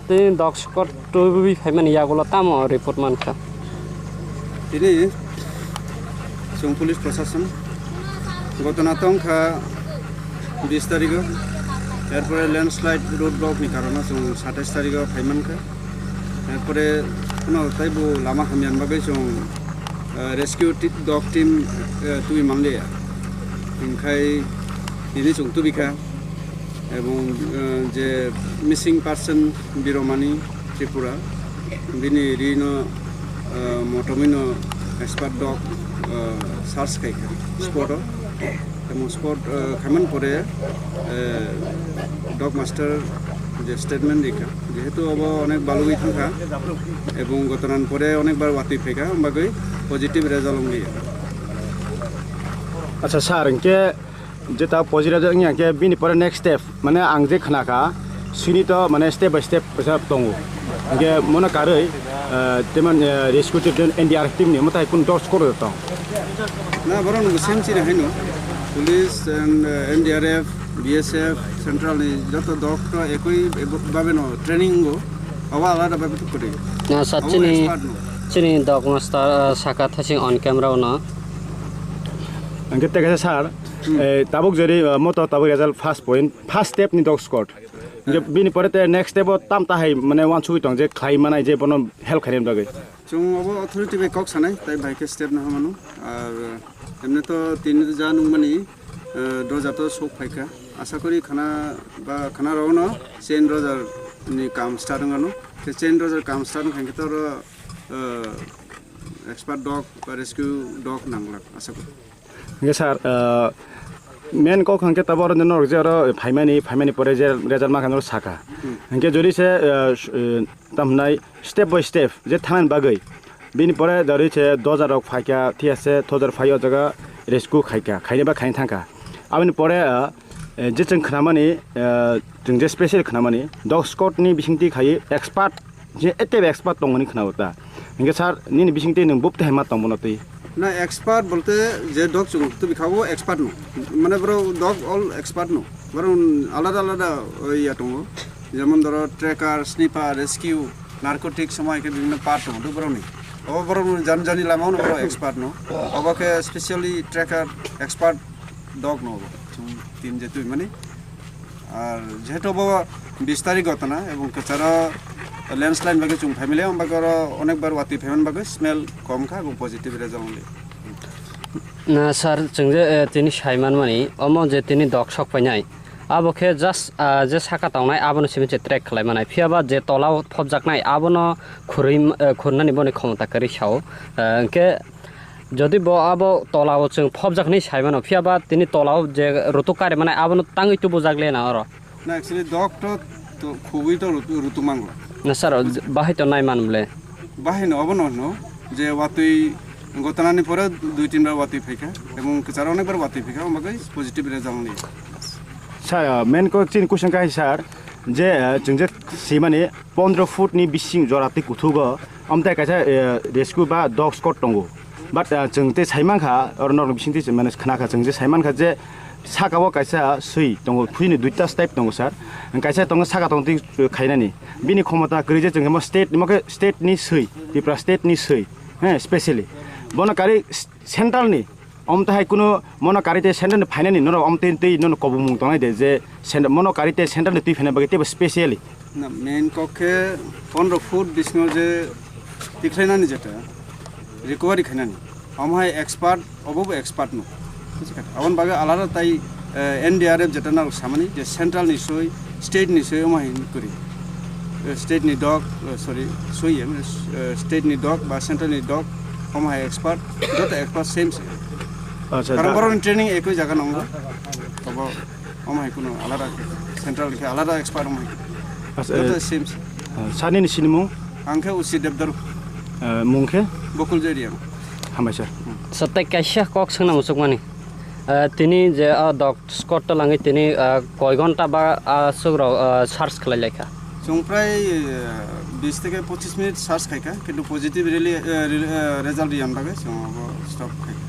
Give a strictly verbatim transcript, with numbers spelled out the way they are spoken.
Tini dog squad tubui phaimani yagulo tamo report mankha? Tini chwng police proshashan gotona tongkha bis tarigo, erpore landslide road block ni karone chwng satais tarigo phaimankha, erpore phano taibo lama hamyani bagwi chwng, eh, rescue ti-, dog team, eh, tubui manliya, hinkhai tini chwng tubikha. Ebong, eh, je missing person Biromani Tripura, bini rino, eh, motomino expert dog, eh, search khaikha spot o. Ebong spot, eh, khaimani pore, eh, dog master je statement rikha, jehetu obo onek balugwi thangkha ebong gotonan pore onekbar watwi phaikha, ombagwi positive result wngliya. Acha sir, hinkhe jeta positive wngya khe bini pore next step, mane ang je khna kha, sini to mane step by step kaisa tongo. Hinkhe mono karwi, eh, teman, eh, rescue team, N D R F team ni mwtai kun dog squad tong? Na, borok nungbo same chini haino. Police and, eh, N D R F, B S F, central ni joto dog to ekoi ebo-, babe no training go. Abo alada babe to kore. Na, sir, abo chini, expert no. Chini dog master, eh, saka thasing on camera no. Hinkhe tei kaisa sir, Hmm. Eh, tabuk jori, eh, moto tabuk result first point, first step ni dog squad. Hinkhe bini pore te next step o tam tahai mane wansugwi tong je khlai manai je bono help khainani bagwi. Chwng obo authority bai kok sanai, tai bai khe step no hamano. Ar, eh, emne to tini ja nungmani, eh, doja to sok phaikha. Asa kori khana ba khana rogno chain doja ni kam start wngano. Te chain doja kam start wngkha khe to oro, eh, expert dog ba rescue dog nanglak asa kori. Hinkhe sir, ah, main kok hinkhe tabuk oro norok je oro phaimani, phaimani pore je result mankha norok sakha. Hmm. Hinkhe jodi se, ah, s-, eh, tam hwnai step by step je thangnani bagwi. Bini pore jodi se doja rok phaikha, thik ase, doja rok phai o jaga rescue khaikha, khaini ba khaini thangkha. Aboni pore, ah, eh, je chwng khnamani, ah, chwng je special khnamani, dog squad ni bisingtwi khai expert je etep expert tongmani khna o ta. Hinkhe sir, nini bisingtwi nwng bupte hai ma tong bono twi? Na, expert bolte je dog chwng tubui kha o expert no. Mane boro dog all expert no. Boro alada alada, o, ya tongo. Jemon doro tracker, sniffer, rescue, narcotic, somai khe bibhinno part tongo do borokni. Obo borokni jani jani lama o no borok expert no. Obo khe specially tracker expert dog no obo. Chwng tin je twi mani. Ar jehetu bo bis tarik gotona ebong kwcharo landslide bagwi chwng family, omo bagwi oro onek bar watwi phaimani bagwi smell kom kha ebong positive result wngli. Na sir, chwng je, eh, tini sai manmani, omo je tini dog sok painai, abo khe just, ah, je saka tongnai abono simi se track khlai manai. Phiya ba je tola o phobjaknai abono khurui, eh, khurnani boni khomota kwrwi sao. Eh, hwnkhe Jodi bo abo tola o chwng phobjaknai sai mano, phiya ba tini tola o je rutuk kari manai abono tangwi tubujak le na oro. Na, actually dog to, to khugwi to rutu-, rutuk mangla. Na sir, bahai to nai man ble. Bahai no obo no hino je watwi gotonani pore dui tin bar watwi phaikha ebong kwcharo onek bar watwi phaikha, omo bagwi positive result ni. Sir, uh, main ko chini question kai sir, je, uh, chwng je simani pondro foot ni bising jora twi kuthugo, amtai kaisa, eh, rescue ba dog squad tongo. But, eh, chwng tei sai mankha, oro norok bising twi mane khna kha, chwng je sai mankha je saka o kaisa swi tongo, phini duita step tongo sir. Kaisa tongo saka tong twi khainani. Bini khomota kwrwi je chwng mo state, mo khe state ni swi, Tripura state ni swi, he, specially. Bono kari central ni, omtahai kuno mono kari tei central ni phainani norok omtwi twi nono kobomung tongnai de je cent-, mono kari tei central ni twi phaina bagwi teibo specially. Na, main kok khe pondro foot bisingo je tikhlainani jeta recovery khainani, omo hai expert, obo bo expert no. Aboni bagwi alada tai, eh, N D R F jeta nal samani je central ni soi, state ni soi, omo hai kwrwi. Eh, state ni dog, eh, sorry, soi, eh, state ni dog ba central ni dog, omo hai expert, joto expert same se. Acha, karon da- borokni training ekoi jaga nango. Obo Omo hai kuno alada, central khe alada expert omo hai. Acha, joto eh, same se. Ah, sani ni sinimung? Ang khe Usi Debdaru. Eh, mung khe? Bokul Jeriang. Hambai sir. Sir, tei kaisa kok swngna muchukmani. Eh, tini je, ah, dog squad to langwi tini, ah, koi ghonta ba, ah, sukrok, ah, search khlai laikha? Chwng prai, eh, bis theke pochis minute search khaikha, kintu positive reli-, eh, re-, eh, result riyan bagwi chwng abo stop khaikha.